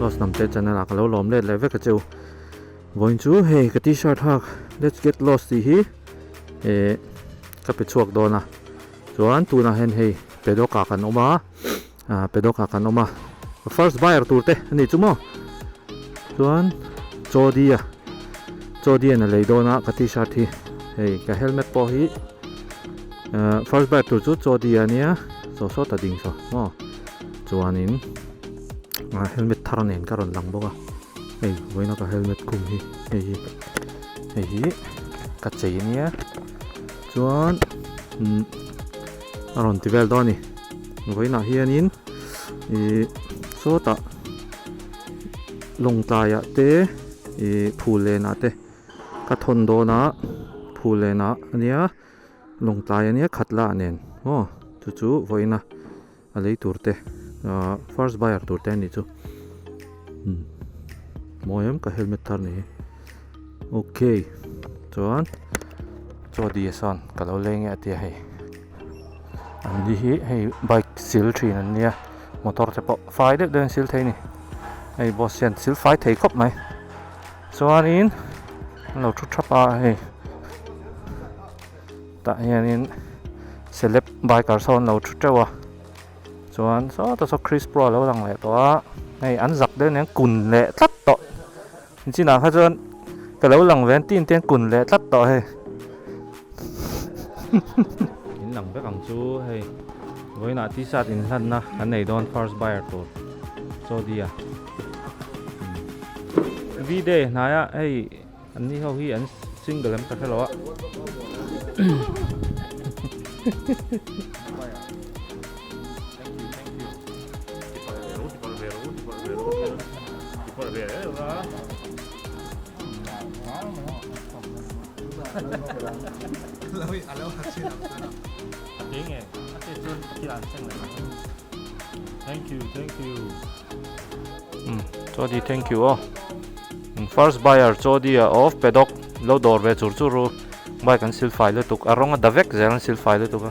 Lost Hnamte channel ah ka lo lawm let leh vek a che u. Vawiin chu hei ka t-shirt hak Let's Get Lost tih hi eh ka pe chhuak dawn a. Chuan tunah hian hei paddock ah kan awm a, ah paddock ah kan awm a. First buyer tur te a ni chu maw. Chuan Chawdia Chawdian a lei dawn a ka t-shirt hi hei ka helmet pawh hi ah first buyer tur chu Chawdia a nia saw saw ta ding saw maw chuanin ah helmet thar nen ka rawn lang bawk a hei vawiina ka helmet khum hi hei hi hei hi ka chei a nia chuan umm a rawn ti vel dawn a ni vawiinah hianin ih sawtah. Lawngtlaiah te ih Phullenah te ka thawn dawn a Phullenah a nia Lawngtlai a nia Khatla nen maw chu chu vawiin a a lei tur te ahh first buyer tur te a nih chu umm mawi em ka helmet thar ni hi okay chuan chaw di sawn ka lo leng e a tia hei. An ni hi hei bike sil thin an nia motor te pawh fai deuh deuh in sil thei a ni hei boss hian sil fai thei khawp mai chuanin an lo thu thap a hei tah hianin celeb bikers ho an lo thu teuh a chuan sawtah saw chris pro a lo lang leh tawh a hei an zak deuh nen kun leh tlat tawh. Chinah kha chuan ka lo lang ve an tin te an kun leh tlat tawh hei. In lang vek ang chu hei vawiinah t-shirt inhlanna kan nei dawn first buyer tur Saudi a V-day hnaiah hei an ni ho hi an single em ka hre lo a. Chawdi thank you aw first buyer Chawdi a of paddock lo dawr ve chur chur u bike an silfai lutuk a rawng a da vek zel an silfai lutuk a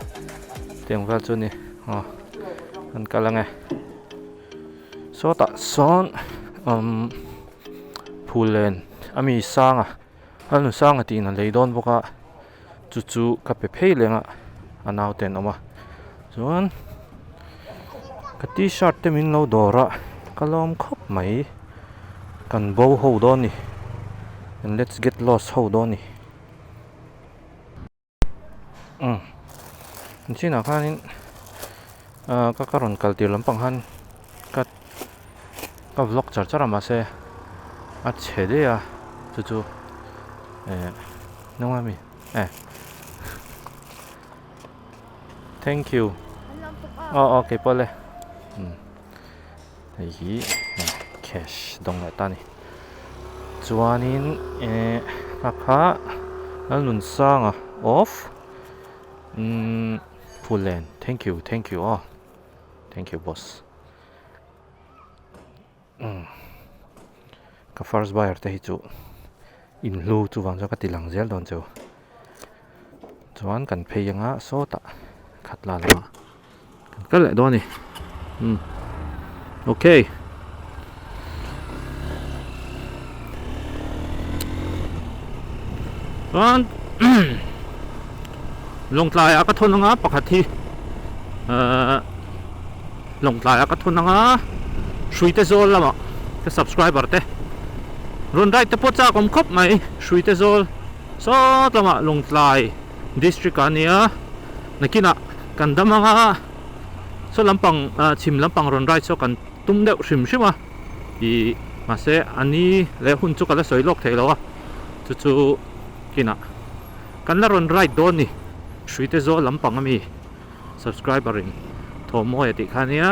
tiang vel chu a ni aw an kal ang e. Sawtah sawn umm phullen a mi sanga a nu sanga tih in a lei dawn bawk a chu chu ka pe phei leng a a naute an awm a chuan ka tshirt te min lo dawr a ka lawm khawp mai kan bo ho dawn a ni let's get lost ho dawn a ni. Umm an chinah khanin ah ka ka rawn kal tir lampang khan ka ka vlog char char a mahse a chhe daih a chu chu eh hnung ami eh thank you aw aw keipawh le umm hei hi cash dawng leh ta a ni chuanin eh a kha Lalnunsanga of umm Phullen thank you thank you aw thank you boss umm ka first buyer te hi chu inhlu chuvang chuan ka ti lang zel dawn cheu chuan kan phei anga sawtah khat la lamah kan kal leh dawn a ni umm okay chuan lawngtlai ah ka thawn anga pakhat hi ahh lawngtlai ah ka thawn anga hruite zawl lamah ka subscriber te rawn ride te pawh chak awm khawp mai hruite zawl. Saw tlangah Lawngtlai district ah a nia nakinah kan dam anga saw lampang ah chhim lampang rawn ride saw kan tum deuh hrim hrim a ih mahse a ni leh hun chu ka la sawi lawk thei lo a chu chu kinah kan la rawn ride dawn ni hruite zawl lampang ami subscriber in thawmmawi a tih kha ania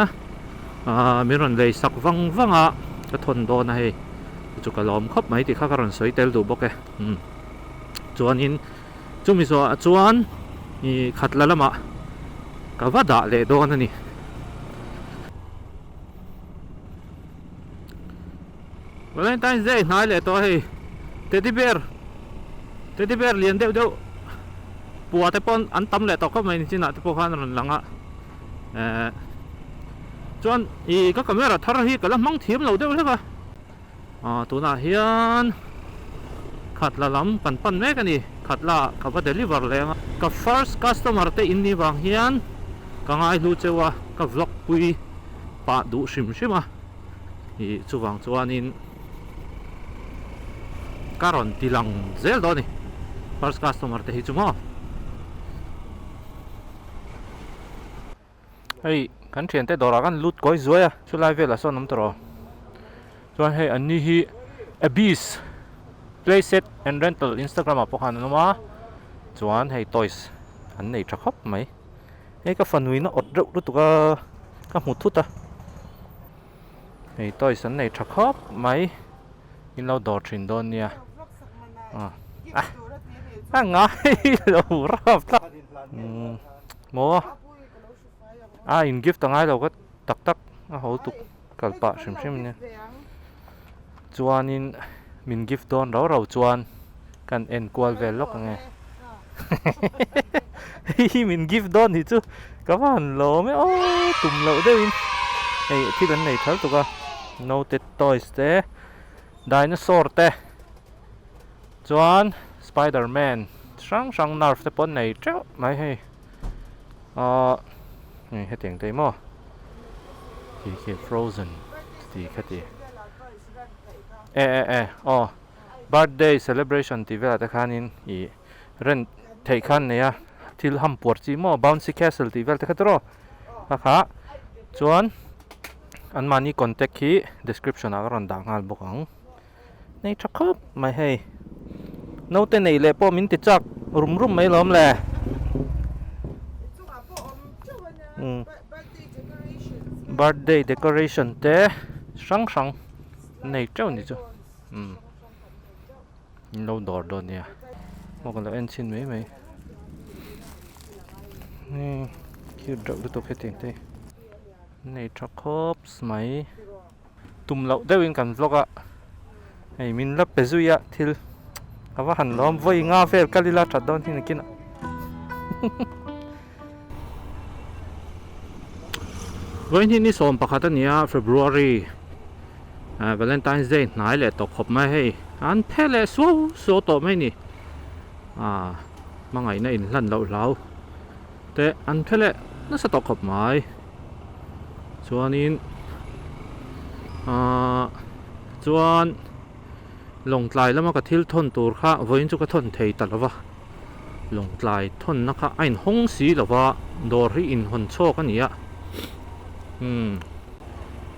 ah min rawn lei sak vang vang a ka thawn dawn a hei chu chu ka lawm khawp mai tih kha ka rawn sawi tel duh bawk e. Umm chuanin chumi zawhah chuan ih khat la lamah ka va dah leh dawn a ni. Valentine's Day hnai leh tawh a hei teddy bear teddy bear lian deuh deuh pua te pawh an tam leh tawh khawp mai nichinah te pawh khan a rawn lang a eh. Chuan ih ka camera thar hi ka la hmang thiam lo deuh hlek a, ah tunah hian Khatla lam kan pan mek a ni. Khatla ah ka va deliver leh ang a. Ka first customer te in nih vang hian ka ngaihlu cheu a, ka vlog pui pah duh hrim hrim a. Ih chuvang chuanin ka rawn ti lang zel dawn a ni first customer te hi chu maw. Hei kan thiante dawrah khan lut kawi zuai a chulai velah sawn awm tawh chuan hei an ni hi Abyss play set and rental instagram ah pawh khan an awm a chuan hei toys an nei tha khawp mai hei ka fanuina awt reuh lutuk a ka hmu thut a hei toys an nei tha khawp mai in lo dawr thin dawn nia a ngai lo rap tlat maw a in gift a ngai lo ka tak tak a ho tuk kal pah hrim hrim ania chuanin min gift dawn rau rau chuan kan en kual vel lawk ang e hei hi min gift dawn hi chu ka va han lawm e aw tum loh deuhin hei thil an nei thal tuk a note toys te dinosaur te chuan spider man hrang hrang nerf te pawh an nei teuh mai hei ahh hei hetiang te hi maw khi khi frozen tih kha ti e e e aw birthday celebration tih velah te khanin ih rent theih kha an nei a thil ham puar chi maw bouncy castle tih vel te kha tiraw a kha chuan anmahni contact hi description ah ka rawn dah nghal bawk ang. Nei tha khawp mai hei. Naute neih leh pawh min ti chak rum rum mai lawm le. Birthday decoration te hrang hrang nei teuh ni chu. In lo dawr dawn nia. Maw ka lo en chhin mai mai. Cute reuh lutuk hetiang te hi. Nei tha khawp mai. Tum loh deuhin kan vlog a, hei min la pe zui a thil a va han lawm vawi nga vel kal ila that dawn hi nakin ah. Vawiin ni 11 a nia February Valentine's Day hnai leh tawh khawp mai hei an phe leh suau suau tawh mai ni ah hmangaihna inhlan loh hlau te an phe leh nasa tawh khawp mai. Chuanin ahh chuan lawngtlai lama ka thil thawn tur kha vawiin chu ka thawn thei ta lo va, lawngtlai thawnna kha a inhawng si lo va, dawr hi inhawn chhawk a ni a, umm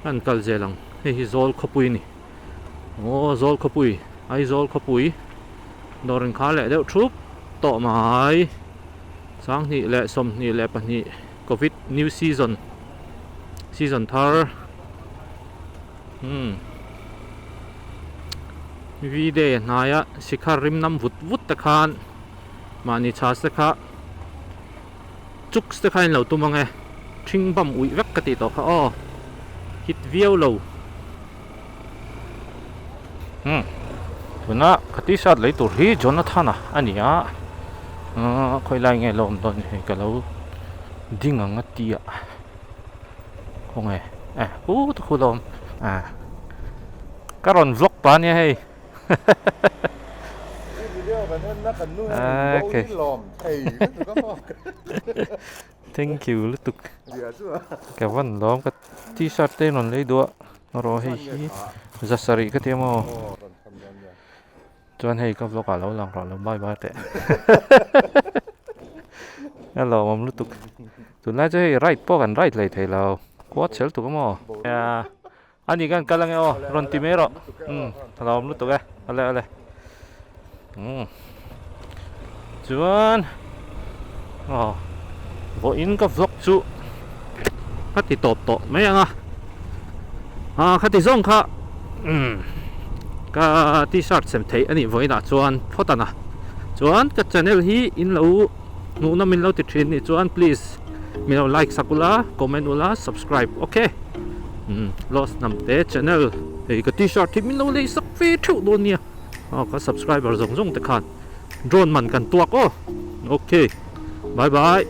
a han kal zel ang, hei hi Zawl khawpui a ni, aw Zawl khawpui Aizawl khawpui dawr inkhar leh deuh thup tawh mai 2022. Covid new season season thar umm V day a hnai a sikhar rim nam vut vut te khan mahni chhas te kha chuks te kha in lo tum ang e ṭhing bam uih vek ka tih tawh kha aw hit viau lo umm tuna ka t-shirt lei tur hi Jonathana a ni a ahh khawi lai nge lo awm dawn hei ka lo ding ang a tia khawnge eh hu ta khu la awm ah ka rawn vlog pah ania hei Thank you lutuk ka van lawm ka t-shirt te rawn lei duh a rawh hei hi za sarih ka ti a maw chuan hei ka vlog ah lo lang rawh lo bye bye teh a lawmawm lutuk tunlai chu hei ride pawh kan ride hlei thei lo khua chhel tuk a maw a ni khan kal ange aw rawn ti mai rawh umm a lawm lutuk e ale ale umm chuan aw vawiin ka vlog chu ka ti tawp tawh mai ang a ah khati zawng kha umm ka t-shirt sem theih a nih vawiinah chuan phawt ang a chuan ka channel hi in lo hmuhnawm min lo ti thin nih chuan please. Mi lo like sak ula, comment ula, subscribe ok. Umm Lost Hnamte channel hei ka t-shirt hi min lo lei sak ve theuh dawn nia. Aw ka subscriber zawng zawng te khan drone man kan tuak aw. Ok bye bye.